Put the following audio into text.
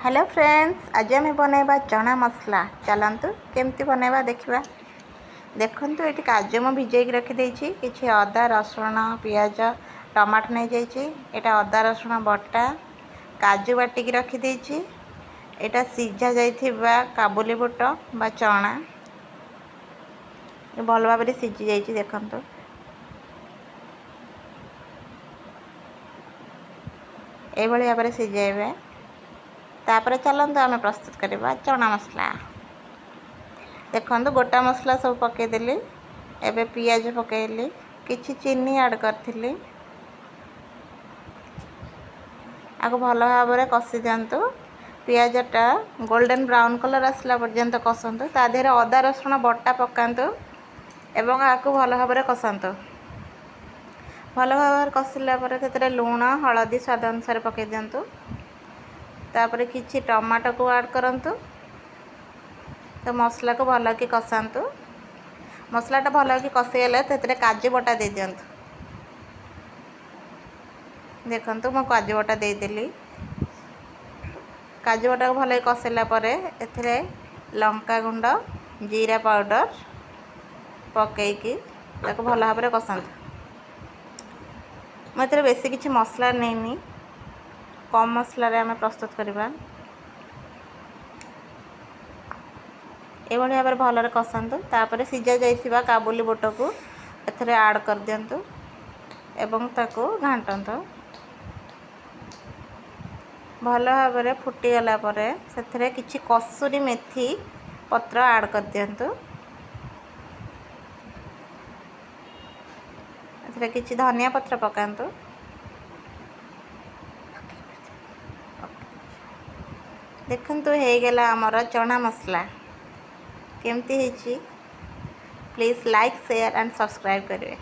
Hello friends, ଆଜି ଆମେ ବନାଇବା ଚଣା ମସଲା। ଚାଲନ୍ତୁ କେମିତି ବନାଇବା ଦେଖିବା। ଦେଖନ୍ତୁ, ଏଠି କାଜୁ ମୁଁ ଭିଜେଇକି ରଖିଦେଇଛି। କିଛି ଅଦା, ରସୁଣ, ପିଆଜ, ଟମାଟୋ ନେଇଯାଇଛି। ଏଇଟା ଅଦା ରସୁଣ ବଟା, କାଜୁ ବାଟିକି ରଖିଦେଇଛି। ଏଇଟା ସିଝା ଯାଇଥିବା କାବୁଲି ବୁଟ ବା ଚଣା, ଭଲ ଭାବରେ ସିଝି ଯାଇଛି। ଦେଖନ୍ତୁ, ଏଇଭଳି ଭାବରେ ସିଝାଇବେ। ତାପରେ ଚାଲନ୍ତୁ ଆମେ ପ୍ରସ୍ତୁତ କରିବା ଚଣା ମସଲା। ଦେଖନ୍ତୁ, ଗୋଟା ମସଲା ସବୁ ପକାଇଦେଲି। ଏବେ ପିଆଜ ପକାଇଲି, କିଛି ଚିନି ଆଡ଼୍ କରିଥିଲି। ଆକୁ ଭଲ ଭାବରେ କଷି ଦିଅନ୍ତୁ। ପିଆଜଟା ଗୋଲ୍ଡେନ୍ ବ୍ରାଉନ୍ କଲର୍ ଆସିଲା ପର୍ଯ୍ୟନ୍ତ କଷନ୍ତୁ। ତା ଦେହରେ ଅଦା ରସୁଣ ବଟା ପକାନ୍ତୁ ଏବଂ ଆକୁ ଭଲ ଭାବରେ କଷନ୍ତୁ। ଭଲ ଭାବରେ କଷିଲା ପରେ ସେଥିରେ ଲୁଣ, ହଳଦୀ ସ୍ୱାଦ ଅନୁସାରେ ପକାଇ ଦିଅନ୍ତୁ। ତାପରେ କିଛି ଟମାଟୋକୁ ଆଡ଼୍ କରନ୍ତୁ। ତ ମସଲାକୁ ଭଲକି କଷାନ୍ତୁ। ମସଲାଟା ଭଲକି କଷିଗଲେ ସେଥିରେ କାଜୁ ବଟା ଦେଇଦିଅନ୍ତୁ। ଦେଖନ୍ତୁ, ମୁଁ କାଜୁ ବଟା ଦେଇଦେଲି। କାଜୁ ବଟାକୁ ଭଲକି କଷିଲା ପରେ ଏଥିରେ ଲଙ୍କା ଗୁଣ୍ଡ, ଜିରା ପାଉଡ଼ର ପକାଇକି ତାକୁ ଭଲ ଭାବରେ କଷାନ୍ତୁ। ମୁଁ ଏଥିରେ ବେଶୀ କିଛି ମସଲା ନେଇନି, କମ୍ ମସଲାରେ ଆମେ ପ୍ରସ୍ତୁତ କରିବା। ଏଭଳି ଭାବରେ ଭଲରେ କଷାନ୍ତୁ। ତାପରେ ସିଝା ଯାଇଥିବା କାବୁଲି ବୁଟକୁ ଏଥିରେ ଆଡ଼୍ କରିଦିଅନ୍ତୁ ଏବଂ ତାକୁ ଘାଣ୍ଟନ୍ତୁ। ଭଲ ଭାବରେ ଫୁଟିଗଲା ପରେ ସେଥିରେ କିଛି କସୁରୀ ମେଥି ପତ୍ର ଆଡ଼୍ କରିଦିଅନ୍ତୁ। ଏଥିରେ କିଛି ଧନିଆ ପତ୍ର ପକାନ୍ତୁ। ଦେଖନ୍ତୁ, ହେଇଗଲା ଆମର ଚଣା ମସଲା। କେମିତି ହେଇଛି? Please like, share and subscribe କରିବେ।